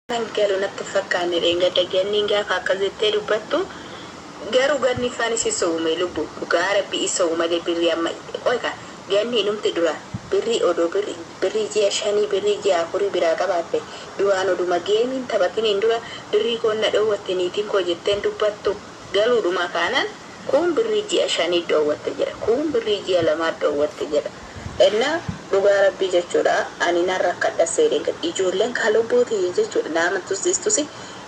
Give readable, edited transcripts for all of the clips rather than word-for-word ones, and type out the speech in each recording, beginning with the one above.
Kan galu natti hin fakkaanne dheengadda ganniin gaafa akkas jettee dubbattu garuu ganni faan isi sobume lubbu dhugaa rabbi isa sobu malee birrii amma qoy ka ganni inumti dura birrii odoo birri birrii ji'a shanii birrii ji'a afurii biraa qabaatte duraan oduma geemiin taphatiniin dura birrii koon na dhoowwatte niitiin koo jetteen dubbattu galuudhumaa kaanaan kuun birrii ji'a shanii dhoowwatte jedha kuun birrii ji'a lamaa dhoowwatte jedha Enna dhugaa rabbii jechuudha ani nan rakkadha see dheengadda ijoolleen kaa lubbuu tiyya jechuudha na amantus dhiistusi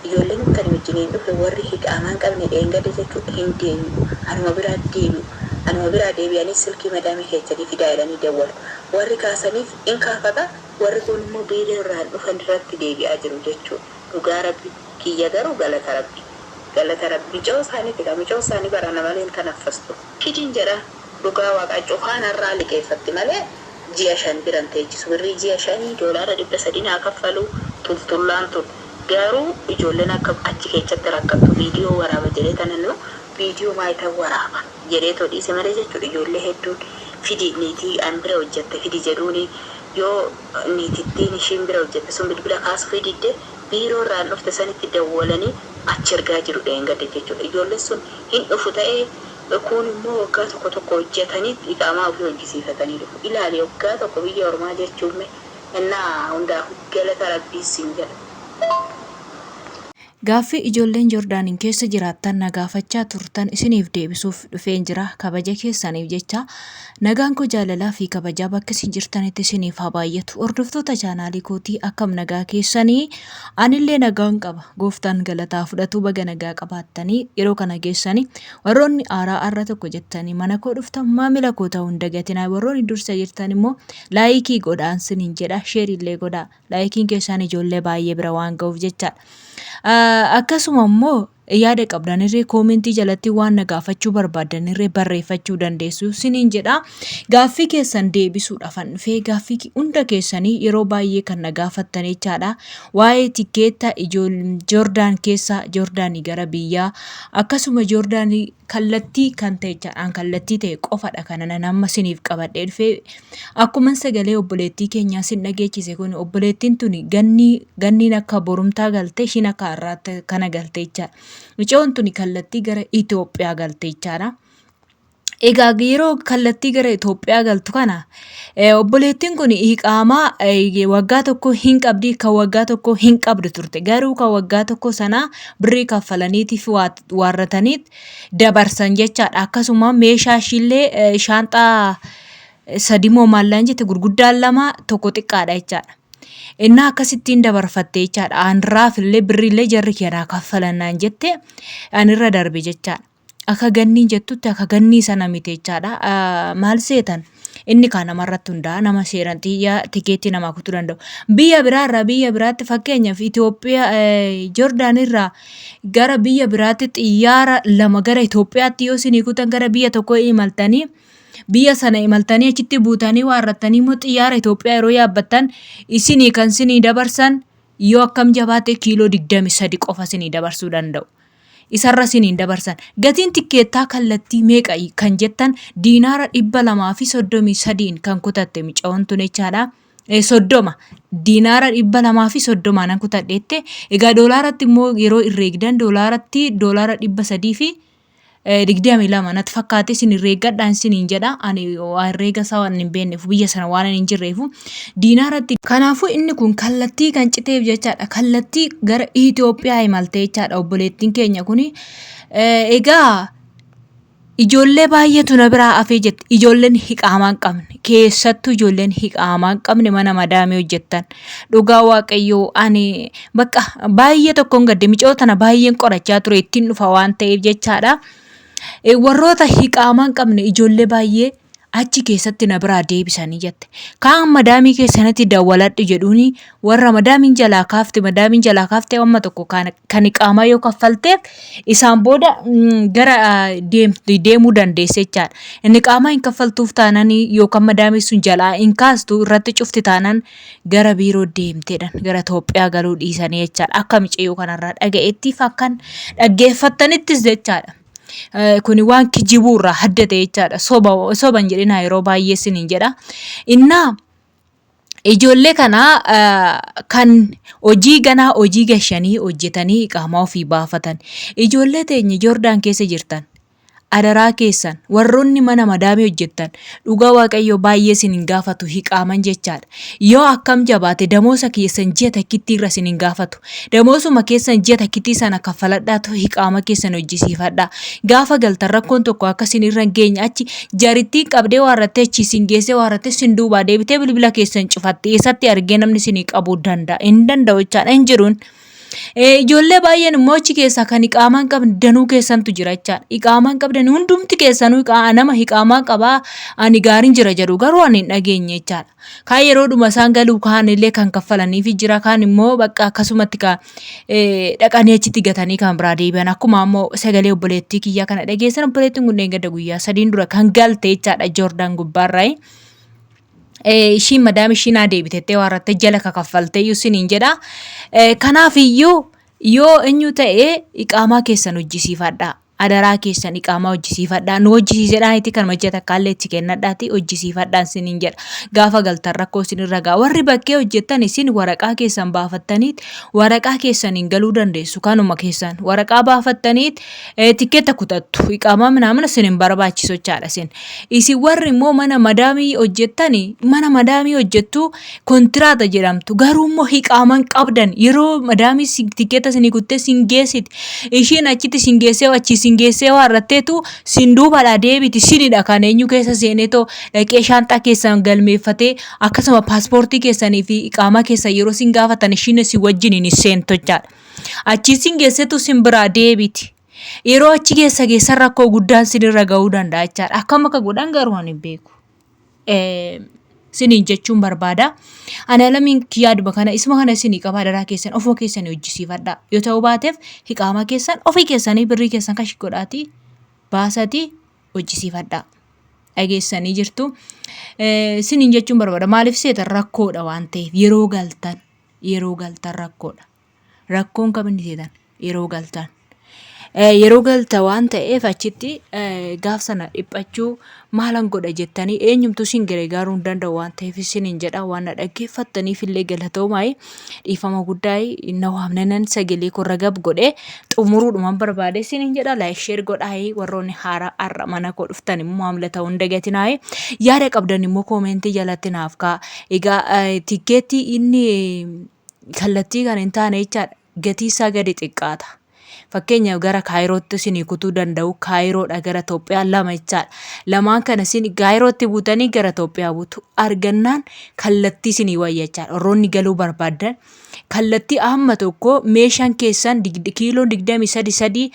ijoolleen kan wajjiniin dhufe warri hiqaamaa hin qabne dheengadda jechuudha hin deebi'u anuma biraa deebi'u anuma biraa deebi'anii silkii madaamii keessanii fidaa jedhanii dawwalu warri kaasaniif in kaafata warri kuun immoo biiroo irraan dhufan irratti deebi'aa jiru jechuudha dhugaa rabbi kiyya garuu galata rabbi galata rabbi micoo isaaniiti kaa micoo isaanii bara ana malee hin tanaffastu fidin jedha Dhugaa waaqaa cufaa narraa liqeeffatti malee ji'a 5 bira hin teechisu. Birrii ji'a shanii doolaara 300 naa kaffalu tultullaan tun. Garuu ijoolleen akka achi keechatti rakkattu viidiyoo waraaba jedhee tanan viidiyoo maayitan waraaba jedheetoo dhiise malee jechuudha ijoollee hedduun fidi niitii an bira hojjatte fidi jedhuuni yoo niitittiin ishiin bira hojjatte sun bilbila kaasufii didde biiroo irraan dhufte sanitti dawwalanii achi ergaa jiru dheengadda jechuudha. Ijoolleen sun hin dhufu ta'ee Kuun immoo waggaa tokko tokko hojjetanii iqaamaa ofii hojjisiifatanii dhufu. Ilaali waggaa tokko biyya ormaa jechuun mee ennaa hundaafuu galata rabbii siin jedha. Gaaffii ijoolleen Jordaaniin keessa jiraattan na gaafachaa turtan isiniif deebisuuf dhufeen jira. Kabaja keessaniif jecha nagaan koo jaalalaa fi kabajaa bakka isin jirtanitti isiniif haa baay'atu. Hordoftoota chaanaalii kootii akkam nagaa keessanii? Anillee nagaan qaba. Gooftaan galataa fudhatu baga nagaa qabaattanii yeroo kana geessanii. Warroonni aaraa arra tokko jettanii mana koo dhuftan maamila koo ta'uu hin dagatinaa. Warroonni dursa jirtan immoo laayikii godhaan sinin jedha. Sheer illee godhaa. Laayikiin keessaan ijoollee baay'ee bira waan ga'uuf jechaadha. Akkasuma immoo yaada qabdan irree koomentii jalatti waan na gaafachuu barbaaddan irree barreeffachuu dandeessu sinin jedha. Gaaffii keessan deebisuudhaafan dhufee gaaffii hunda keessanii yeroo baay'ee kan na gaafattan jechaadha. Waa'ee tikkeetta Joordaan keessa Joordaanii gara biyyaa akkasuma Joordaanii kallattii kan ta'e jechaadha. An kallattii ta'e qofadha kanan amma siniif qabadhee dhufee akkuman sagalee obboleettii keenyaa sin dhageechise kun obboleettiin tuni gannii ganniin akka borumtaa galte ishiin akka har'aatti kana galte jechaadha. Mucoon tuni kallattii gara Itoophiyaa galte jechaadha. Egaa yeroo kallattii gara Itoophiyaa galtu kana obboleettiin kun iqaamaa waggaa tokko hin qabdi kan waggaa tokko hin qabdu turte. Garuu kan waggaa tokko sana birrii kaffalaniitiif waarrataniit dabarsan jechaadha. Akkasuma meeshaa ishiillee shaanxaa sadimoo maallaan jette gurguddaan lama tokko xiqqaadha jechaadha. Innaa akkasittiin dabarfatte jechaadha. Anraaf illee birriillee jarri keenaa kaffalan naan jette anirra darbe jechaadha. Akka ganniin jettutti akka gannii sana miti jechaadha. Maal seetan? Inni kaa namarratti hundaa'a. Nama seeran xiyyaa tikeettii namaa kutuu danda'u. Biyya biraarraa biyya biraatti fakkeenyaaf Itoophiyaa Jordaan irraa gara biyya biraatti xiyyaara lama gara Itoophiyaatti yoo isinii kutan gara biyya tokkoo imaltanii biyya sana imaltanii achitti buutanii waarrattanii immoo xiyyaara Itoophiyaa yeroo yaabbattan isinii kan isinii dabarsan yoo akkam jabaate kiiloo 23 qofa isinii dabarsuu danda'u. Isarra isiniin dabarsan. Gatiin tikkeettaa kallattii meeqa kan jettan diinaara 233n kan kutatte micawoon tun jechaadha. 30 diinaara 230 nan kutadheette. Egaa doolaaratti immoo yeroo herreegdan doolaaratti doolaara 322 natti fakkaate isin herreeggadhaan isiniin jedha. Ani waa herreega isaa waan hin beekneef biyya sana waan hin jirreefu diinaaratti. Kanaafuu inni kun kallattii kan citeef jechaadha. Kallattii gara Itoophiyaa imalte jechaadha obboleettiin keenya kuni. Egaa ijoollee baay'eetu na biraa hafee jetti. Ijoolleen hiqaamaa hin qabne keessattuu ijoolleen hiqaamaa hin qabne mana madaamii hojjettan. Dhugaa waaqayyoo ani bakka baay'ee tokkoon gadde micoo tana baay'een qorachaa ture ittiin dhufa waan ta'eef jechaadha. Warroota hiqaamaa hin qabne ijoollee baay'ee achi keessatti na biraa deebisanii jette. Kaan madaamii keessanitti dawwaladhu jedhuuni warra madaamiin jalaa kaafte madaamiin jalaa kaafte amma tokko kan iqaamaa yoo kaffalteef isaan booda gara deemuu dandeesse jechaadha. Inni qaamaa hin kaffaltuuf taanaan yookaan madaamii sun jalaa hin kaastu irratti cufti taanaan gara biiroo deemteedhan gara Itoophiyaa galuu dhiisanii jechaadha. Akka micayyoo kanarraa dhaga'eettiif akkan dhaggeeffattanittis jechaadha. Kuni waan kijibuu irraa adda ta'e jechaadha. Soba soba hin jedhinaa yeroo baay'ee isiniin jedha. Innaa Ijoollee kana kan hojii ganaa hojii gashanii hojjetanii iqaamaa ofii baafatan. Ijoollee teenya Joordaan keessa jirtan adaraa keessan warroonni mana madaamii hojjettan dhugaa Waaqayyoo baay'ee isin hin gaafatu hiqaaman jechaadha. Yoo akkam jabaate damoosa keessan ji'a takkittii irra isin hin gaafatu. Damoosuma keessan ji'a takkittii sana kaffaladhaatu hiqaama keessan hojjisiifadhaa. Gaafa galtan rakkoon tokko akka isin irra hin geenye achi jarittiin qabdee waarrattee achi isin geessee waarrattee isin duubaa deebitee bilbila keessan cufatti eessatti argee namni isinii qabuu danda'a hin danda'u jechaadha hin jiruun. Ijoollee baay'een immoo achi keessaa kan iqaamaa hin qabne danuu keessantu jira jechaadha. Iqaamaa hin qabdan hundumti keessanuu nama iqaamaa qabaa ani gaariin jira jedhu garuu ani hin dhageenye jechaadha. Kaan yeroodhuma isaan galuu kaan illee kan kaffalaniifi jira kaan immoo bakka akkasumatti ka dhaqanii achitti gatanii kan biraa deebi'an akkuma ammoo sagalee obboleettii kiyyaa kana dhageessan obboleettiin kun dheengadda guyyaa sadiin dura kan galte jechaadha Joordaan gubbaarraa. Ishiin madaam ishiin haa deebitettee waarrattee jala kakaffaltee iyyuu siniin jedha. Kanaaf iyyuu yoo eenyu ta'e iqaamaa keessan hojjisiifadhaa. Adaraa keessan iqaamaa hojjisiifadhaa. Nu hojjisiisedhaaniiti kanuma ji'a takkaallee itti kennadhaati hojjisiifadhaan siniin jedha. Gaafa galtan rakkoo isinirra ga'a. Warri bakkee hojjettan isin waraqaa keessan baafattaniit waraqaa keessaniin galuu dandeessu. Kanuma keessan waraqaa baafattaniit tikkeetta kutattu. Iqaamaa minaamina isin hin barbaachisu jechaadha isin. Isin warri immoo mana madaamii hojjettani mana madaamii hojjettu kontiraata jedhamtu garuu immoo hiqaaman qabdan yeroo madaamii tikkeetta isinii kuttee sin geessiti ishiin achitti sin geessee achii sin geessee waarratteetu sin duubadha deebiti sinidha kan eenyu keessa seeneetoo dhaqee shaanxaa keessan galmeeffatee akkasuma paaspoortii keessanii fi iqaamaa keessan yeroo sin gaafatan ishiin si wajjin hin seentu jechaadha. Achii sin geessetu sin biraa deebiti. Yeroo achi keessa geessan rakkoo guddaan sinirra ga'uu danda'a jechaadha. Akkam akka godhan garuu ani hin beeku. Siniin jechuun barbaada. Ani alamiin yaaduma kana isuma kana isinii qaba adaraa keessan ofuma keessanii hojjisiifadhaa. Yoo ta'uu baateef hiqaamaa keessan ofii keessanii birrii keessan kashi godhaatii baasatii hojjisiifadhaa. Dhageessanii jirtu. Siniin jechuun barbaada. Maaliif seetan rakkoodha waan ta'eef yeroo galtan yeroo galtan rakkoodha. Rakkoon kam inni seetan yeroo galtan. Yeroo galta waan ta'eef achitti gaaf sana dhiphachuu maalan godha jettanii eenyumtuu isin gargaaruu hin danda'u waan ta'eef isiniin jedha waan na dhaggeeffattaniif illee galatoomaa dhiifama guddaa na waamnanan sagalee koo ragab godhe xumuruudhuman barbaade isiniin jedha like share godhaa warroonni haaraa har'a mana koo dhuftan immoo maamila ta'uu hin dagatinaa yaada qabdan immoo koomentii jalatti naaf ka'a egaa tikkeettii inni kallattii kan hin taane jechaadha gatii isaa gadi xiqqaata. Fakkeenyaaf gara Kaayirootti isinii kutuu danda'u Kaayiroodha gara Itoophiyaa lama jechaadha. Lamaan kana isin Kaayirootti buutanii gara Itoophiyaa buutu argannaan kallattii isinii wayya jechaadha. Warroonni galuu barbaaddan kallattii amma tokko meeshaan keessan kiiloon 23 sadii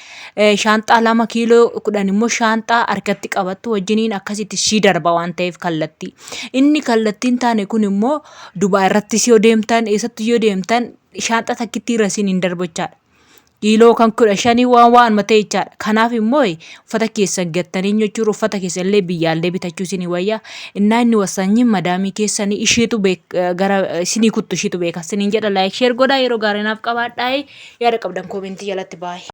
shaanxaa 2 kiiloo 10 immoo shaanxaa harkatti qabattu wajjiniin akkasitti sii darba waan ta'eef kallattii. Inni kallattiin taane kun immoo Dubaay irrattis yoo deemtan eessatti yoo deemtan shaanxaa takkittii irra isin hin darbu jechaadha. Kiiloo kan 15 waan waanuma ta'e jechaadha. Kanaaf immoo uffata keessan gattanii jechuun uffata keessan illee biyyaallee bitachuu isinii wayya. Innaa inni wasanyiin madaamii keessanii isheetu gara isinii kuttu isheetu beeka. Isiniin jedha like share godhaa yeroo gaarii naaf qabaadhaa yaada qabdan koomentii jalatti baay'ee.